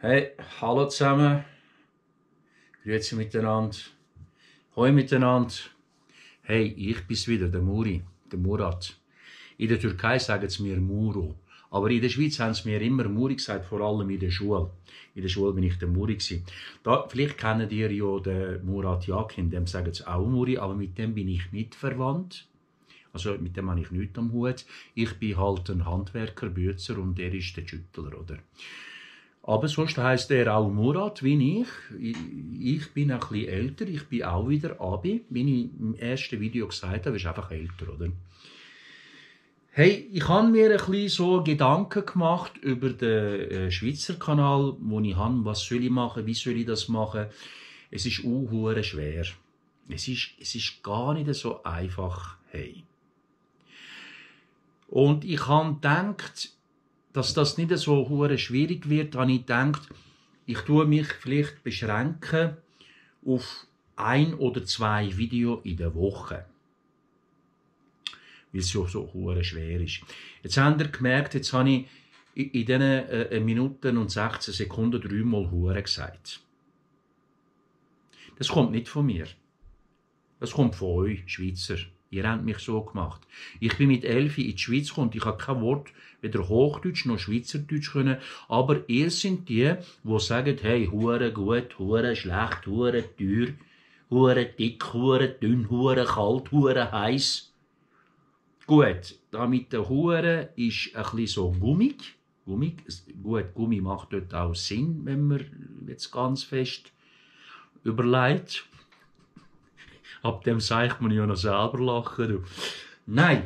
Hey, hallo zusammen, grüezi miteinander, hoi miteinander. Hey, ich bin's wieder, der Muri, der Murat. In der Türkei sagen sie mir Muro, aber in der Schweiz haben sie mir immer Muri gesagt, vor allem in der Schule. In der Schule bin ich der Muri gewesen. Vielleicht kennt ihr ja den Murat Yakin, dem sagen sie auch Muri, aber mit dem bin ich nicht verwandt. Also mit dem habe ich nichts am Hut. Ich bin halt ein Handwerker, Bützer und er ist der Schüttler, oder? Aber sonst heisst er auch Murat, wie ich. Ich bin ein bisschen älter, ich bin auch wieder Abi. Wie ich im ersten Video gesagt habe, ist einfach älter, oder? Hey, ich habe mir ein bisschen so Gedanken gemacht über den Schweizer Kanal, wo ich habe, was soll ich machen, wie soll ich das machen. Es ist auch schwer. Es ist gar nicht so einfach, hey. Und ich habe gedacht, dass das nicht so schwierig wird, habe ich gedacht, ich tue mich vielleicht beschränken auf 1 oder 2 Videos in der Woche. Weil es ja so schwer ist. Jetzt habt ihr gemerkt, jetzt habe ich in diesen Minuten und 16 Sekunden 3-mal Hure gesagt. Das kommt nicht von mir. Das kommt von euch, Schweizer. Ihr habt mich so gemacht. Ich bin mit 11 in die Schweiz gekommen und ich habe kein Wort, weder Hochdeutsch noch Schweizerdeutsch können. Aber ihr seid die sagen, hey, hure gut, hure schlecht, hure teuer, hure dick, hure dünn, hure kalt, hure heiß. Gut, da mit den Huren ist ein bisschen so gummig. Gut, Gummi macht dort auch Sinn, wenn man jetzt ganz fest überlegt. Ab dem sagt man ja noch selber lachen. Du. Nein,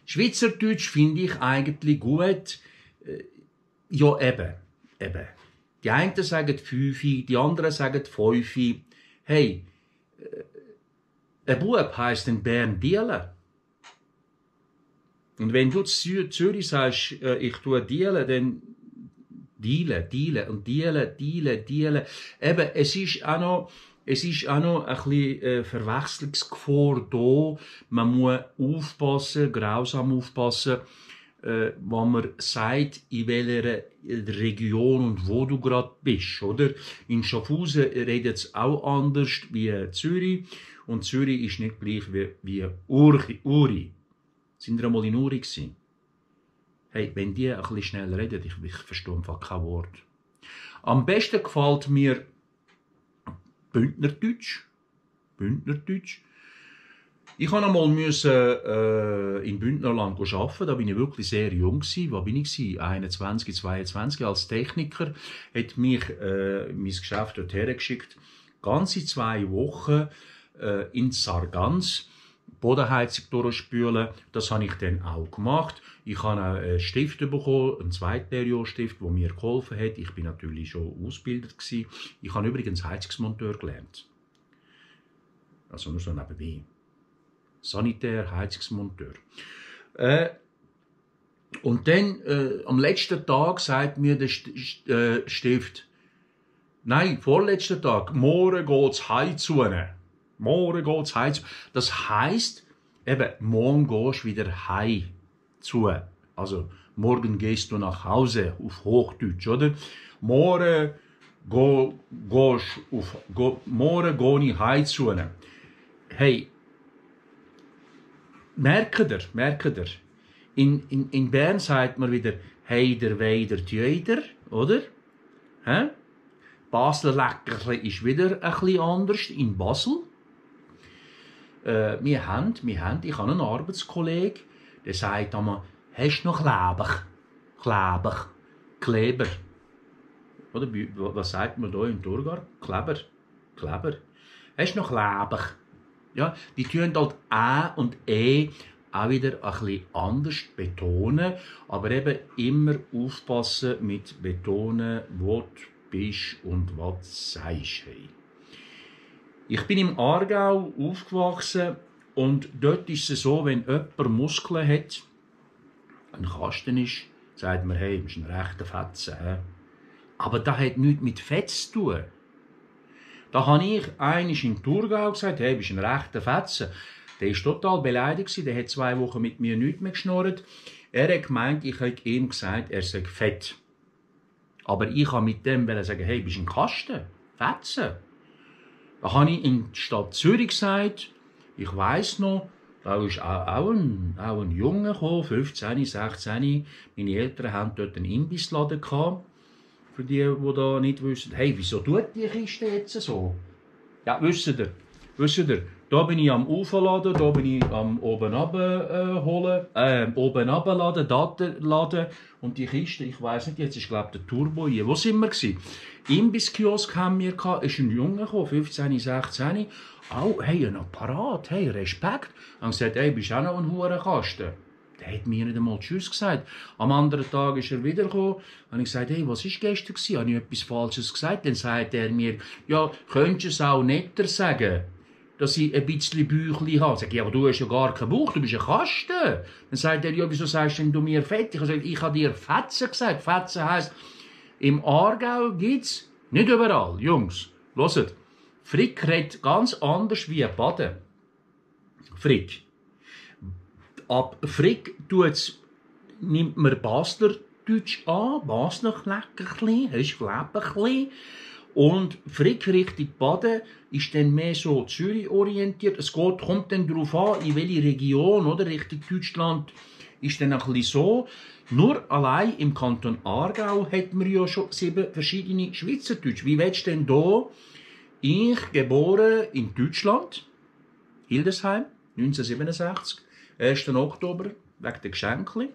Schweizerdeutsch finde ich eigentlich gut. Ja, eben. Die einen sagen 5, die anderen sagen 5. Hey, ein Bub heisst in Bern Dielen. Und wenn du zu Zürich sagst, ich tue Dielen, dann Dielen und Dielen. Eben, es ist auch noch ein bisschen Verwechslungsgefahr da. Man muss aufpassen, grausam aufpassen, wenn man sagt, in welcher Region und wo du gerade bist, oder? In Schaffhausen redet es auch anders wie Zürich. Und Zürich ist nicht gleich wie Uri. Sind wir einmal in Uri gewesen? Hey, wenn die ein bisschen schnell reden, ich verstehe einfach kein Wort. Am besten gefällt mir Bündnerdeutsch. Ich musste einmal in Bündnerland arbeiten, da bin ich wirklich sehr jung gewesen. Wo bin ich? 21, 22 als Techniker. Hat mich mein Geschäft dorthin geschickt. Ganze 2 Wochen in Sargans. Bodenheizung durchspülen, das habe ich dann auch gemacht. Ich habe einen Stift bekommen, einen Zweitlehrjahrstift, der mir geholfen hat. Ich bin natürlich schon ausgebildet gewesen. Ich habe übrigens Heizungsmonteur gelernt. Also nur so nebenbei. Sanitär, Heizungsmonteur. Und dann, am letzten Tag sagt mir der Stift, nein, vorletzten Tag, morgen geht's heim. Morgen geht's heim. Das heisst, eben, morgen gehst du wieder heim zu. Also, morgen gehst du nach Hause, auf Hochdeutsch, oder? Morgen gehe ich heim zu. Hey, merkt ihr? In Bern sagt man wieder, heider, weider, tjöider, oder? Hä? Basler Leckerli ist wieder ein bisschen anders in Basel. Ich habe einen Arbeitskollegen, der sagt einmal, hast du noch Kleber? Oder was sagt man hier in Thurgau? Kleber. Hast du noch Kleber? Ja, die tun halt A und E auch wieder ein bisschen anders betonen, aber eben immer aufpassen mit betonen, wo du bist und was du sagst. Hey. Ich bin im Aargau aufgewachsen und dort ist es so, wenn jemand Muskeln hat, ein Kasten ist, sagt man, hey, du bist ein rechter Fetzen. He? Aber das hat nichts mit Fett zu tun. Da habe ich einmal in Thurgau gesagt, hey, du bist ein rechter Fetzen. Der war total beleidigt, der hat 2 Wochen mit mir nichts mehr geschnurrt. Er hat gemeint, ich hätte ihm gesagt, er sei fett. Aber ich kann mit dem sagen, hey, bist du ein Kasten? Fetzen. Da habe ich in der Stadt Zürich gesagt, ich weiss noch, da ist auch ein Junge gekommen, 15, 16. Meine Eltern hatten dort einen Imbissladen gehabt. Für die da nicht wissen, hey, wieso tut die Kiste jetzt so? Ja, wisst ihr, da bin ich am Aufladen, da bin ich am oben runterladen, Datenladen und die Kiste, ich weiss nicht, jetzt ist glaube ich der Turbo hier. Wo sind wir gewesen? Imbiss-Kiosk haben wir gehabt, ist ein Junge gekommen, 15, 16. Oh, hey, ein Apparat, hey, Respekt. Und gesagt, hey, bist du auch noch ein Hurenkasten? Der hat mir nicht einmal Tschüss gesagt. Am anderen Tag ist er wiedergekommen. Habe ich gesagt, hey, was war gestern? Habe ich etwas Falsches gesagt? Dann sagt er mir, ja, könntest du es auch netter sagen, dass ich ein bisschen Bäuchli habe. Sag ich, ja, aber du hast ja gar keinen Bauch, du bist ein Kasten. Dann sagt er, ja, wieso sagst denn du mir Fett? Ich habe gesagt, ich habe dir Fetzen gesagt. Fetzen heisst, im Aargau gibt es, nicht überall, Jungs, hört, Frick redet ganz anders wie Baden. Frick. Ab Frick nimmt man Baslerdeutsch an, Basler Kleckerli, hast Kleberli. Und Frick Richtung Baden ist dann mehr so Zürich orientiert. Es kommt dann darauf an, in welche Region, oder Richtung Deutschland, ist dann ein bisschen so. Nur allein im Kanton Aargau hat man ja schon 7 verschiedene Schweizerdeutsch. Wie willst du denn da? Ich, geboren in Deutschland, Hildesheim, 1967, 1. Oktober, wegen der Geschenke.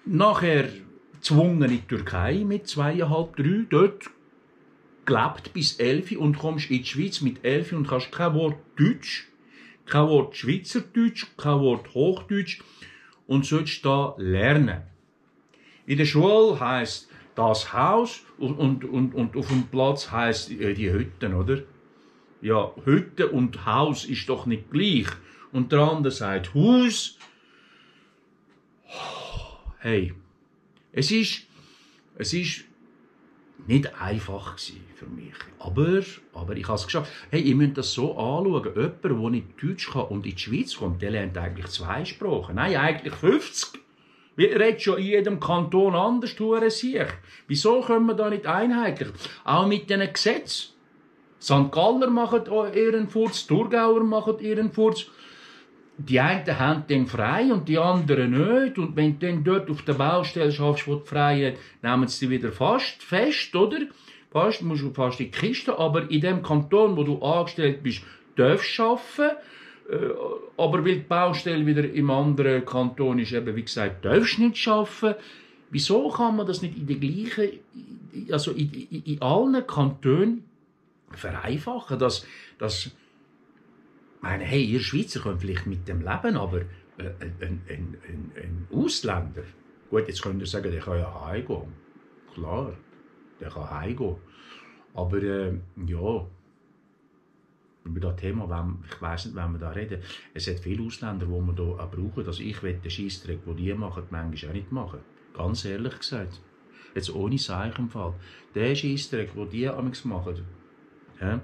Nachher gezwungen in die Türkei mit 2,5, 3. Dort gelebt bis 11 und kommst in die Schweiz mit 11 und kannst kein Wort Deutsch, kein Wort Schweizerdeutsch, kein Wort Hochdeutsch und sollst da lernen. In der Schule heisst das Haus und auf dem Platz heisst die Hütten, oder? Ja, Hütte und Haus ist doch nicht gleich. Und der andere sagt Haus. Hey, es ist nicht einfach für mich. Aber ich habe es geschafft. Hey, ihr müsst das so anschauen. Jemand, der nicht Deutsch kann und in die Schweiz kommt, der lernt eigentlich 2 Sprachen. Nein, eigentlich 50. Wir reden schon in jedem Kanton anders, Wieso können wir da nicht einheitlich? Auch mit diesen Gesetzen. St. Galler machen ihren Furz, Thurgauer machen ihren Furz. Die einen haben den frei und die anderen nicht. Und wenn du dann dort auf der Baustelle schaffst, wo die Freiheit, nehmen sie dich wieder fest, oder? Musst du fast in die Kiste. Aber in dem Kanton, wo du angestellt bist, darfst du arbeiten. Aber weil die Baustelle wieder im anderen Kanton ist, eben, wie gesagt, darfst du nicht arbeiten. Wieso kann man das nicht in der gleichen, also in allen Kantonen vereinfachen, dass meine, hey, ihr Schweizer könnt vielleicht mit dem leben, aber ein Ausländer, gut, jetzt könnt ihr sagen, der kann ja heimgehen. Klar, der kann heimgehen. Aber ja, über das Thema, ich weiss nicht, wenn wir da reden, es hat viele Ausländer, die wir hier auch brauchen. Also ich will den Scheissdreck, den die machen, manchmal auch nicht machen. Ganz ehrlich gesagt. Jetzt ohne Seichenfall. Der Scheissdreck, den die amigs machen. Ja.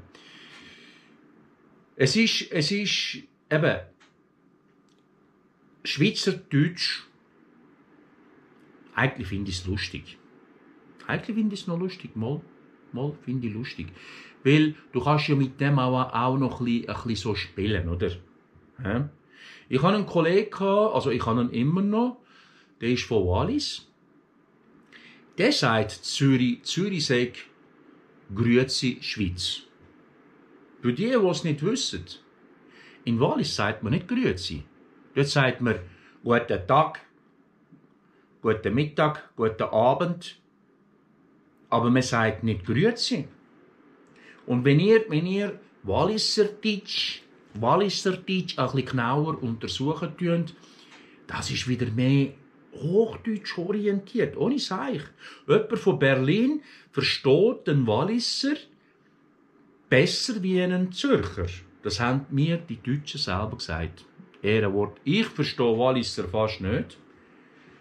Es ist eben Schweizerdeutsch. Eigentlich finde ich es lustig. Eigentlich finde ich es noch lustig. Mal finde ich lustig. Weil du kannst ja mit dem auch noch ein bisschen so spielen, oder? Ja. Ich hatte einen Kollegen, also ich habe ihn immer noch, der ist von Wallis. Der sagt, Zürich sagt, Grüezi Schweiz. Für die es nicht wissen, in Wallis sagt man nicht Grüezi. Dort sagt man guten Tag, guten Mittag, guten Abend. Aber man sagt nicht Grüezi. Und wenn ihr Walliserdeutsch ein bisschen genauer untersuchen tut, das ist wieder mehr Hochdeutsch orientiert, ohne Seich. Jemand von Berlin versteht den Walliser besser wie einen Zürcher. Das haben mir die Deutschen selber gesagt. Ehrenwort. Ich verstehe Walliser fast nicht.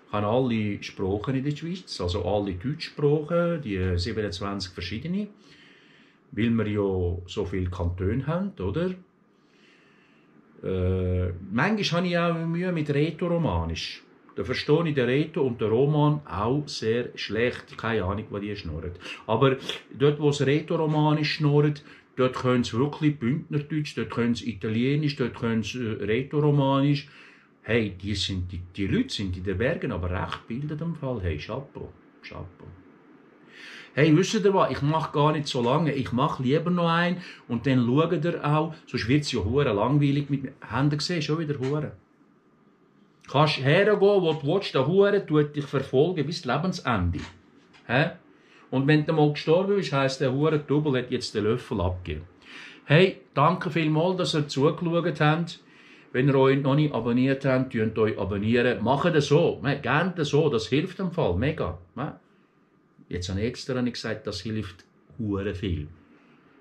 Ich habe alle Sprachen in der Schweiz, also alle Deutschsprachen, die 27 verschiedene, weil wir ja so viele Kantone haben, oder? Manchmal habe ich auch Mühe mit Rätoromanisch. Da verstehe ich den Reto und den Roman auch sehr schlecht. Keine Ahnung, was die schnurren. Aber dort, wo es Reto-Romanisch schnurrt, dort können sie wirklich Bündnerdeutsch, dort können sie Italienisch, dort können sie Reto-Romanisch. Hey, die Leute sind in den Bergen aber recht gebildet im Fall. Hey, Chapeau, Chapeau. Hey, wisst ihr was? Ich mache gar nicht so lange. Ich mache lieber noch einen und dann schaut ihr auch. Sonst wird es ja hure langweilig mit mir. Habt ihr gesehen? Schon wieder hure. Kannst hergehen, wo du willst, der Hure tut dich verfolgen bis Lebensende. He? Und wenn du mal gestorben bist, heisst der Hure Double hat jetzt den Löffel abgegeben. Hey, danke vielmals, dass ihr zugeschaut habt. Wenn ihr euch noch nicht abonniert habt, könnt ihr euch abonnieren. Macht das so. Gerne so, das hilft im Fall. Mega. Jetzt habe ich extra nicht gesagt, das hilft hure viel.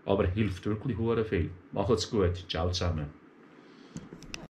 Aber hilft wirklich hure viel. Macht's gut. Ciao zusammen.